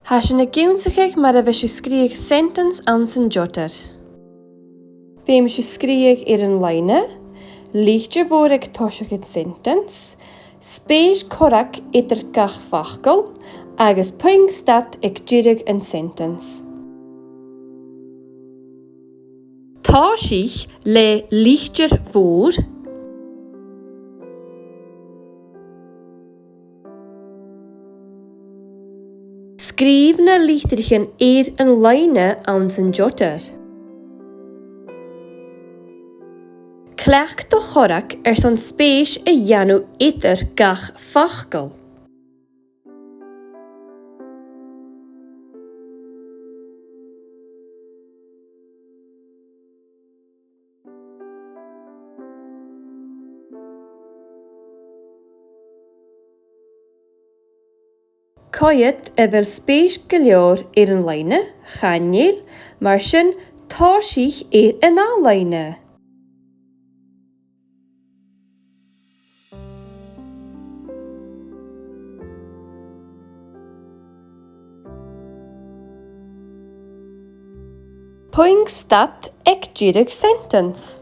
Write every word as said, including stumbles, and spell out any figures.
Tha sinn ag ionnsachadh mar a bhios sibh a' sgrìobhadh sentence anns an jotter. Feumaidh sibh sgrìobhadh air an loidhne, litir mhòr aig toiseach an sentence, spèis corrag eadar gach facal, agus puing stad aig deireadh an sentence. Tòisich le litir mhòr. Sgrìobh na litrichean air an loidhne anns an jotter. Cleachd do chorrag airson spèis a dhèanamh eadar gach facal. Coimhead a bheil spèis gu leòr air an loidhne, chan eil, mar sin tòisich air an ath loidhne. Puing stad aig deireadh sentence.